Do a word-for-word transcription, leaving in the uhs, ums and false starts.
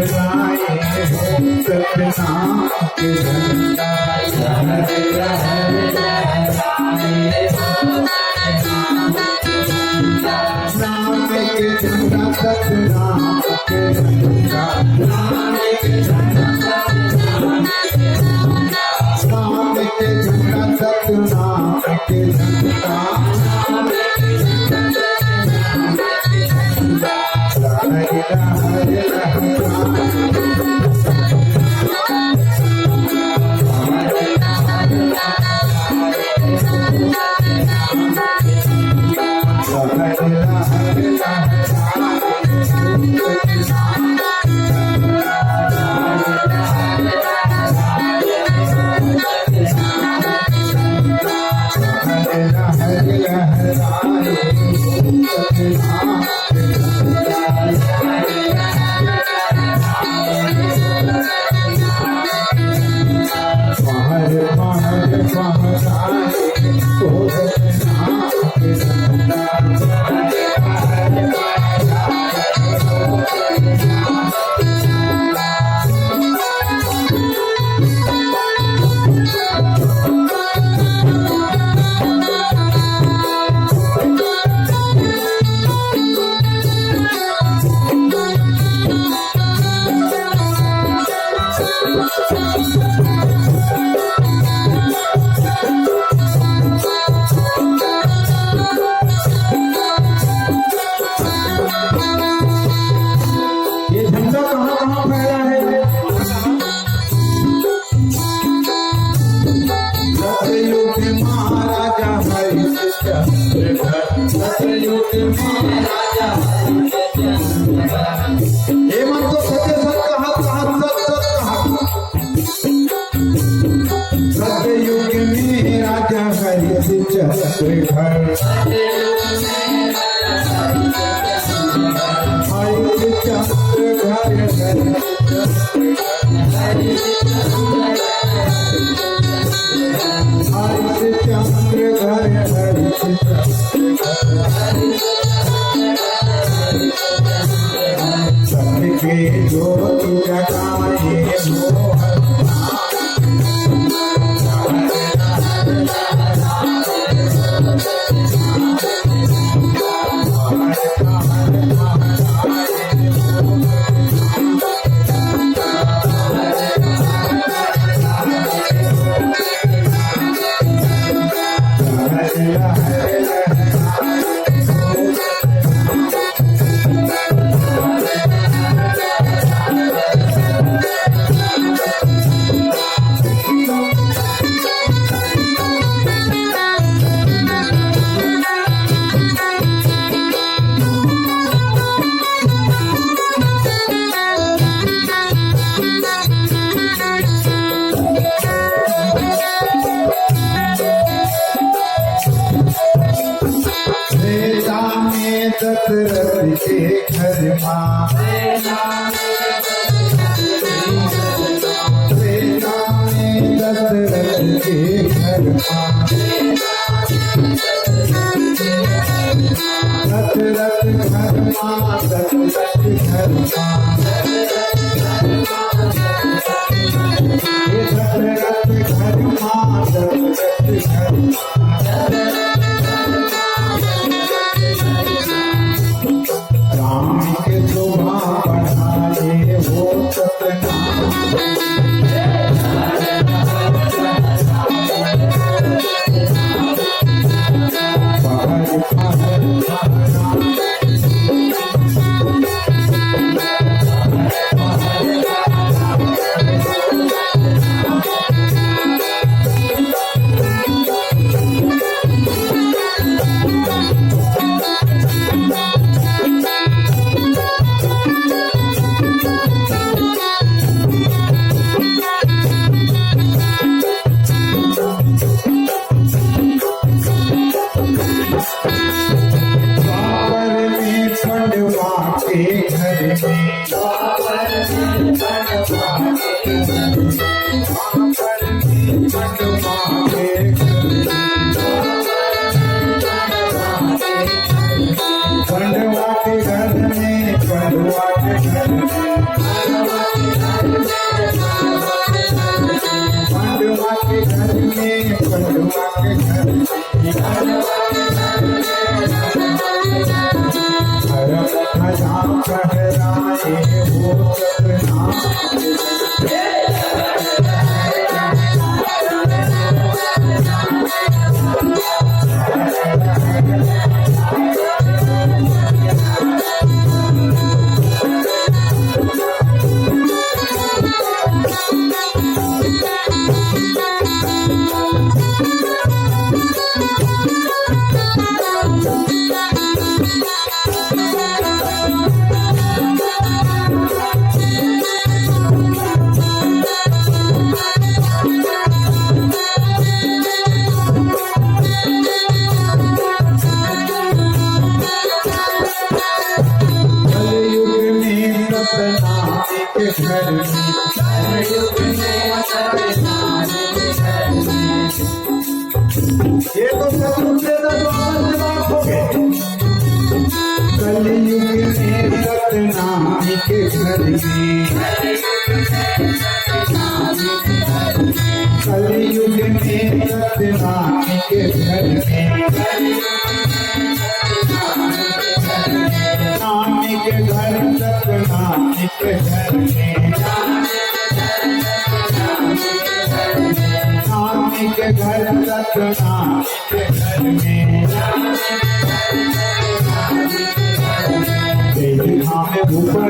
लहराए हो सतनाम के झंडा, लहर लहर लहराए हो सतनाम के झंडा। नाम के झंडा सतनाम के झंडा, नाम के झंडा सतनाम के झंडा, नाम के झंडा सतनाम के झंडा। ये झंडा कहाँ कहाँ फहरा है? सतयुग महाराजा हरिश्चंद्र, सतयुग महाराजा हरिश्चंद्र। ये मन तो सत्य सत्य कहा, कहा सत सत कहा। सतयुग में राजा हरिश्चंद्र घर, हरिश्चंद्र घर, हरिश्चंद्र घर, हरिश्चंद्र घर, हरिश्चंद्र घर। सत्य के ज्योति जगाए हो। त्रेता में दशरथ के घर मा, त्रेता में दशरथ के घर मा, दशरथ घर मा, दशरथ घर मा, ये दशरथ घर मा, दशरथ घर मा। राम के शोभा बढ़ा सत्यनारायण के घर में। तेरी माँ में ऊपर